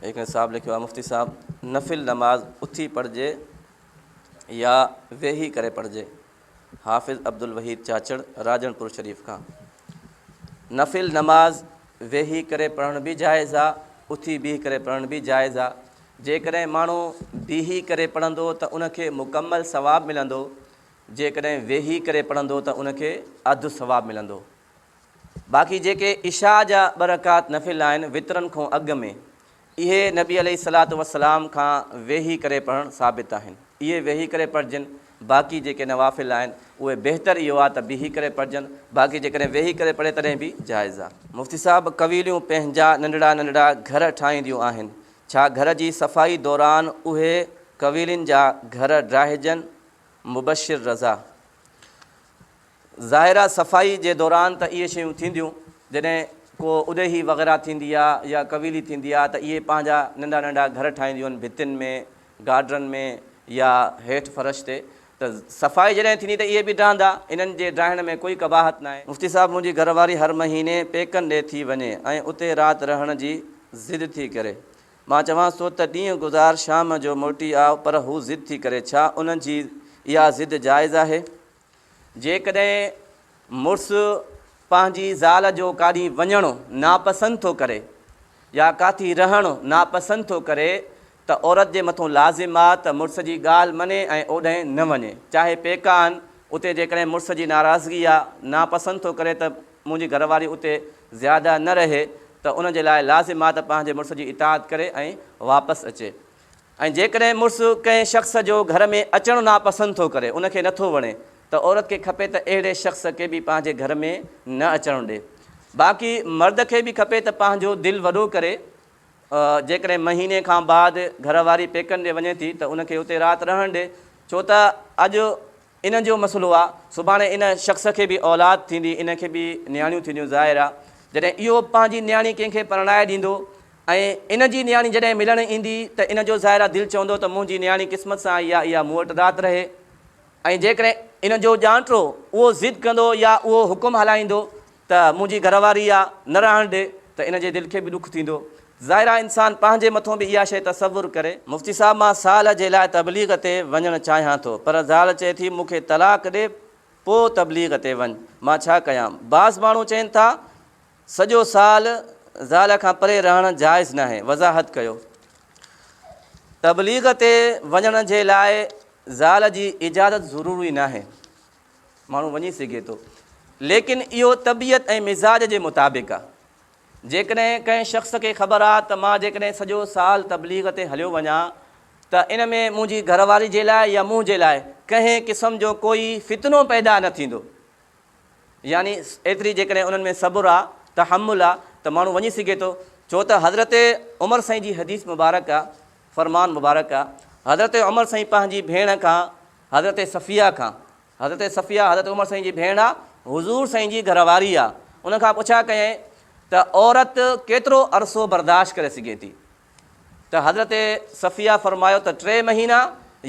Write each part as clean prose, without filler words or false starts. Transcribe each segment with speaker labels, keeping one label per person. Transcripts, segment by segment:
Speaker 1: هڪڙي صاحب لکيو آهي مفتي صاحب نفل نماز اٿي پڙهجي يا ويهي ڪري پڙهجي حافظ عبدالوحيد چاچڙ راڄڻپور شريف کان نفل نماز ويهي ڪري پڙهڻ به جائز آ اٿي بيهي ڪري پڙهڻ به جائز آ جيڪڏهن ماڻهو بيهي ڪري پڙهندو ته ان کي مڪمل ثواب ملندو جيڪڏهن ويهي ڪري پڙهندو ته ان کي اڌ ثواب ملندو باقي جيڪي عشاء جا ٻه رڪعت نفل آهن وترن کان اڳ ۾ اهي نبي عليه الصلوة والسلام کان ويهي ڪري پڙهڻ ثابت آهن اهي ويهي ڪري پڙهجن باقي جيڪي نوافل آهن اهي بهتر اهو آهي ته بيهي ڪري پڙهجن باقي جيڪڏهن ويهي ڪري پڙهي تڏهن به جائز آهي. مفتي صاحب ڪويليون پنهنجا ننڍڙا ننڍڙا گهر ٺاهينديون آهن ڇا گهر جي صفائي دوران اهي ڪويلين جا گهر ڊاهجن؟ مبشر رضا. ظاهر آ صفائي جي دوران ته اهي شيون ٿينديون، جڏهن ڪو اڏيهي وغيره ٿيندي آ يا ڪويلي ٿيندي آ ته اهي پنهنجا ننڍا ننڍا گهر ٺاهينديون آهن ڀتين ۾ گارڊرن ۾ يا هيٺ فرش تي ته صفائي جڏهن ٿيندي ته اهي به ڊهندا، انهن جي ڊاهڻ ۾ ڪوئي قباحت ناهي. مفتي صاحب منهنجي گهر واري هر مهيني پيڪن ڏي ٿي وڃي ۽ اتي رات رهڻ جي ضد ٿي ڪري. مان چوانس ٿو ته ڏينهن گذار شام جو موٽي آء پر هو ضد ٿي ڪري ڇا ان جي اها ضد جائز آهي؟ جيڪڏهن مڙس پنهنجي زال جو ڪاڏهين وڃڻ ناپسند ٿو ڪري يا ڪاٿي رهڻ ناپسند ٿو ڪري ته عورت جي مٿون لازم آ ته مڙس جي ڳالهه مڃي ۽ اوڏهين نه وڃي. چاهي پيڪا آهن اتي جيڪڏهن مڙس جي ناراضگي آ ناپسند ٿو ڪري ته منهنجي گهر واري اتي زياده نه رهي ته ان جي لاء لازم آ ته پنهنجي مڙس جي اطاعت ڪري ۽ واپس اچي. ۽ جيڪڏهن مڙس ڪنهن شخص جو گهر ۾ اچڻ ناپسند ٿو ڪري، ان کي نٿو وڻي، ته عورت کي کپي ته اهڙي شخص کي به پنهنجي گهر ۾ نه اچڻ ڏي. باقي مرد کي به کپي ته پنهنجو دل وڏو ڪري. جيڪڏهن مهيني کان بعد گهر واري پيڪن ڏي وڃي ٿي ته ان کي اتي رات رهڻ ڏي، ڇو ته اڄ ان جو مسئلو آ، سڀاڻي ان شخص کي به اولاد ٿيندي، ان کي به نياڻيون ٿينديون، ظاهر آ جڏهن اهو پنهنجي نياڻي ڪنهن کي پرڻائي ڏيندو ۽ ان جي نياڻي جڏهن ملڻ ايندي ته ان جو ظاهر آ دل چوندو ته منهنجي نياڻي قسمت سان آئي آ اها مون وٽ رات رهي ۽ جيڪڏهن ان جو ڄاڻٽو اهو ضد ڪندو يا اهو حڪم هلائيندو ته منهنجي گهر واري آ نه رهڻ ڏي ته ان جي دل کي به ڏک ٿيندو. ظاهر آ انسان پنهنجي مٿون به اها شيء تصور ڪري. مفتي صاحب مان سال جي لاء تبليغ تي وڃڻ چاهيان ٿو پر زال چئي ٿي مون کي طلاق ڏي پوء تبليغ تي وڃ مان ڇا ڪيان؟ بعض ماڻهو چين ٿا سڄو سال زال کان پري رهڻ جائز ناهي وضاحت ڪيو. تبليغ تي وڃڻ جي لاء زال جي اجازت ضروري ناهي. ماڻهو وڃي سگهي ٿو ليڪن اهو طبيعت ۽ مزاج جي مطابق آ. جيڪڏهن ڪنهن شخص کي خبر آ ته مان جيڪڏهن سڄو سال تبليغ تي هليو وڃان ته ان ۾ منهنجي گهر واري جي لاء يا منهنجي لاء ڪنهن قسم جو ڪوئي فتنو پيدا نه ٿيندو يعني ايتري جيڪڏهن انهن ۾ صبر آ، تحمل آ ته ماڻهو وڃي سگهي ٿو ڇو ته حضرت عمر سائين جي حديث مبارڪ آ، فرمان مبارڪ آ، حضرت عمر سائين پنهنجي ڀيڻ کان حضرت صفيه کان، حضرت صفيه حضرت عمر سائين جي ڀيڻ آ، حضور سائين جي گهر واري آ، ان کان پڇا ڪيائين ته عورت ڪيترو عرصو برداشت ڪري سگهي ٿي؟ ته حضرت صفيه فرمايو ته ٽي مهينا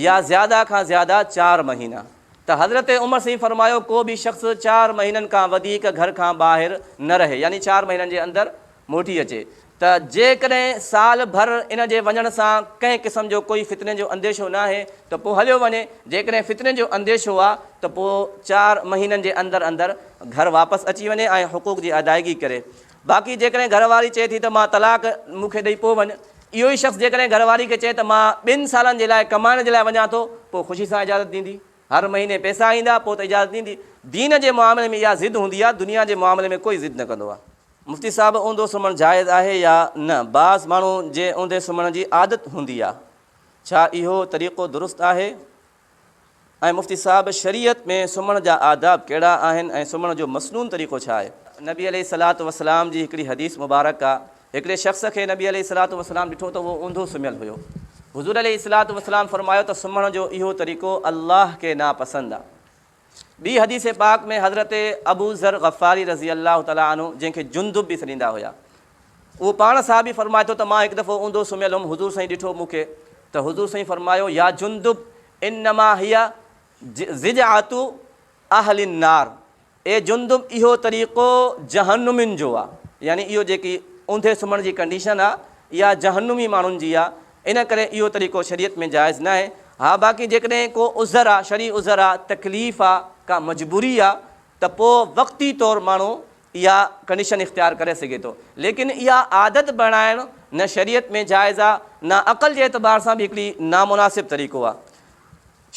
Speaker 1: يا زياده کان زياده چار مهينا. ته حضرت عمر سائين فرمايو ڪو به شخص چار مهينن کان وڌيڪ گهر کان ٻاهر نه رهي يعني چار مهينن جي اندر موٽي اچي ته جيڪڏهن سال ڀر ان جي وڃڻ سان ڪنهن قسم جو ڪوئي فتني جو انديشو ناهي ته پوء هليو وڃي، جيڪڏهن فتني جو انديشو آ ته پوء چار مهينن جي اندر اندر گهر واپس اچي وڃي ۽ حقوق جي ادائگي ڪري. باقي جيڪڏهن گهر واري چئي ٿي ته مان طلاق مون کي ڏئي پوء وڃ، اهو ئي شخص جيڪڏهن گهر واري کي چئي ته مان ٻن سالن جي لاء ڪمائڻ جي لاء وڃان ٿو پوء خوشي سان اجازت ڏيندي. هر مهيني پئسا ايندا پوء ته اجازت ڏيندي. دين جي معاملي ۾ اها ضد هوندي آ، دنيا جي معاملي ۾ ڪوئي ضد نه ڪندو آ. مفتي صاحب اونڌو سمهڻ جائز آهي يا نه بعض ماڻهو جي اونڌي سمهڻ جي عادت هوندي آ ڇا اهو طريقو درست آهي ۽ مفتي صاحب شريعت ۾ سمهڻ جا آداب ڪهڙا آهن ۽ سمهڻ جو مسنون طريقو ڇا آهي؟ نبي عليه الصلوة والسلام جي هڪڙي حديث مبارڪ آ هڪڙي شخص کي نبي عليه الصلوة والسلام ڏٺو ته اهو اونڌو سمهيل هيو حضور عليه الصلوة والسلام فرمايو ته سمهڻ جو اهو طريقو الله کي ناپسند آ. ٻي حديث پاڪ ۾ حضرت ابو ذر غفاري رضي الله تعالٰي عنه جنهن کي جندب به سڏيندا هيا اهو پاڻ صحابي فرمائي ٿو ته مان هڪ دفعو اونڌو سمهيل هيم حضور سائين ڏٺو مون کي ته حضور سائين فرمايو يا جندب انما هي ضجعة اهل النار اي جندب اهو طريقو جهنمين جو آ يعني اهو جيڪي اونڌي سمهڻ جي ڪنڊيشن آ اها جهنمي ماڻهن جي آ، ان ڪري اهو طريقو شريعت ۾ جائز ناهي. ها باقي جيڪڏهن ڪو عذر آ، شرعي عذر آ، تڪليف آ، ڪا مجبوري آ ته پوء وقتي طور ماڻهو اها ڪنڊيشن اختيار ڪري سگهي ٿو. ليڪن اها عادت بڻائڻ نه شريعت ۾ جائز آ نه عقل جي اعتبار سان به هڪڙي نامناسب طريقو آ.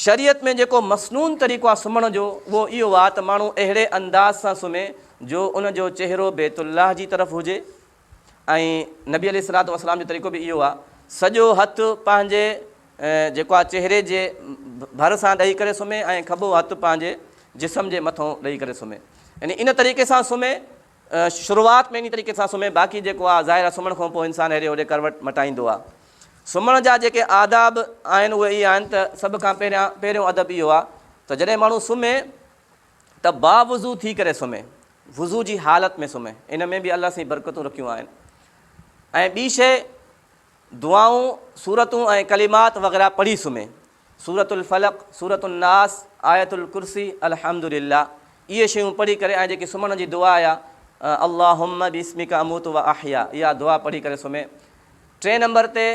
Speaker 1: شريعت ۾ جيڪو مسنون طريقو آ سمهڻ جو اهو اهو آ ته ماڻهو اهڙي انداز سان سمهي جو ان جو چهرو بيت الله جي طرف هجي ۽ نبي عليه الصلوة والسلام جو طريقو به اهو آ سڄو هٿ پنهنجي جيڪو آ چهري جي ڀر سان ڏئي ڪري سمهي ۽ کٻو هٿ پنهنجي جسم جي مٿو ڏئي ڪري سمهي يعني ان طريقي سان سمهي شروعات ۾ ان طريقي سان سمهي باقي جيڪو آ ظاهر آ سمهڻ کان پوء انسان هيڏي هوڏي ڪروٽ مٽائيندو آ سمهڻ جا جيڪي آداب آهن اهي اهي آهن ته سڀ کان پهريان پهريون ادب اهو آ ته جڏهن ماڻهو سمهي ته باوضو ٿي ڪري سمهي، وضو جي حالت ۾ سمهي، ان ۾ به الله سائين برڪتون رکيون آهن ۽ ٻي شيء دعائون، سورتون ۽ ڪلمات وغيره پڙهي سمهي، سورة الفلق، سورة الناس، آية الڪرسي، الحمد لله اهي شيون پڙهي ڪري ۽ جيڪي سمهڻ جي دعا آهي اللهم باسمک اموت واحيا اها دعا پڙهي ڪري سمهي. ٽئين نمبر تي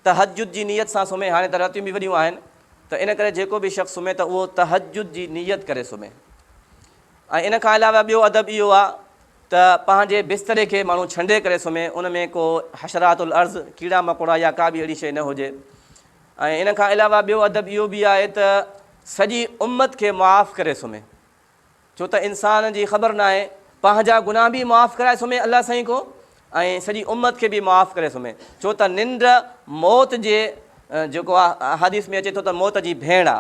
Speaker 1: تهجد جي نيت سان سمهي، هاڻي ته راتيون به وڏيون آهن ته ان ڪري جيڪو به شخص سمهي ته اهو تهجد جي نيت ڪري سمهي ۽ ان کان علاوه ٻيو ادب اهو آهي ته پنهنجي بستري کي ماڻهو ڇنڊي ڪري سمهي، ان ۾ ڪو حشرات الارض، ڪيڙا مڪوڙا يا ڪا به اهڙي شيء نه هجي ۽ ان کان علاوه ٻيو ادب اهو به آهي ته سڄي امت کي معاف ڪري سمهي. ڇو ته انسان جي خبر ناهي پنهنجا گناهه به معاف ڪرائي سمهي الله سائين کان ۽ سڄي امت کي به معاف ڪري سمهي ڇو ته ننڊ موت جي جيڪو احاديث ۾ اچي ٿو ته موت جي ڀيڻ آ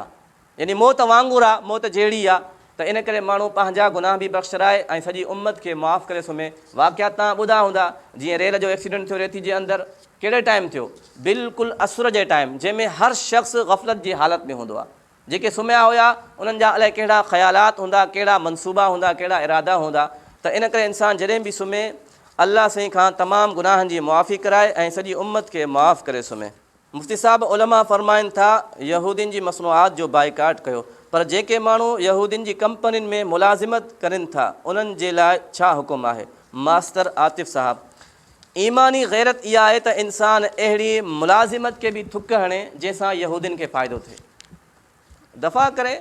Speaker 1: يعني موت وانگر آ موت جهڙي آ ته ان ڪري ماڻهو پنهنجا گناهه به بخشرائي ۽ سڄي امت کي معاف ڪري سمهي واقعات توهان ٻڌا هوندا جيئن ريل جو ايڪسيڊنٽ ٿيو ريتي جي اندر ڪهڙي ٽائيم ٿيو بلڪل عصر جي ٽائيم جنهن ۾ هر شخص غفلت جي حالت ۾ هوندو آ جيڪي سمهيا هيا، انهن جا الائي ڪهڙا خيالات هوندا، ڪهڙا منصوبا هوندا، ڪهڙا ارادا هوندا ته ان ڪري انسان جڏهن به سمهي، الله سائين کان تمام گناهن جي معافي ڪرائي ۽ سڄي امت کي معاف ڪري سمهي. مفتي صاحب علماء فرمائن ٿا يهودين جي مصنوعات جو بائيڪاٽ ڪيو پر جيڪي ماڻهو يهودين جي ڪمپنين ۾ ملازمت ڪرين ٿا انهن جي لاء ڇا حڪم آهي؟ ماستر عاطف صاحب ايماني غيرت اها آهي ته انسان اهڙي ملازمت کي به ٿڪ هڻي جنهن سان يهودين کي فائدو ٿئي. دفع ڪري،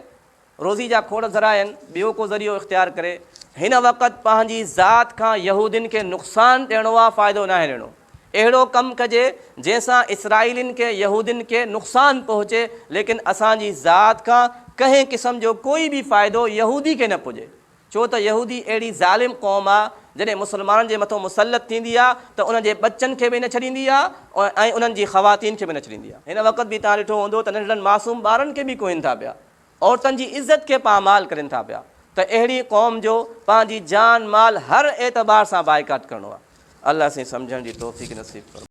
Speaker 1: روزي جا کوڙ ذرائع آهن، ٻيو ڪو ذريعو اختيار ڪري. هن وقت پنهنجي ذات کان يهودين کي نقصان ڏيڻو آهي فائدو ناهي ڏيڻو. اهڙو ڪم ڪجي جنهن سان اسرائيلين کي يهودين کي نقصان پهچي ليڪن اسان جي ذات کان ڪنهن قسم جو ڪوئي به فائدو يهودي کي نه پڄي. ڇو ته يهودي اهڙي ظالم قوم آ، جڏهن مسلمانن جي مٿو مسلط ٿيندي آ ته انهن جي ٻچن کي به نه ڇڏيندي آ ۽ انهن جي خواتين کي به نه ڇڏيندي آ. هن وقت به توهان ڏٺو هوندو ته ننڍڙن معصوم ٻارن کي به ڪهين ٿا پيا، عورتن جي عزت کي پامال ڪرين ٿا پيا ته اهڙي قوم جو پنهنجي جان مال هر اعتبار سان بائيڪاٽ ڪرڻو آ. الله سائين سمجهڻ جي توفيق نصيب فرمائي.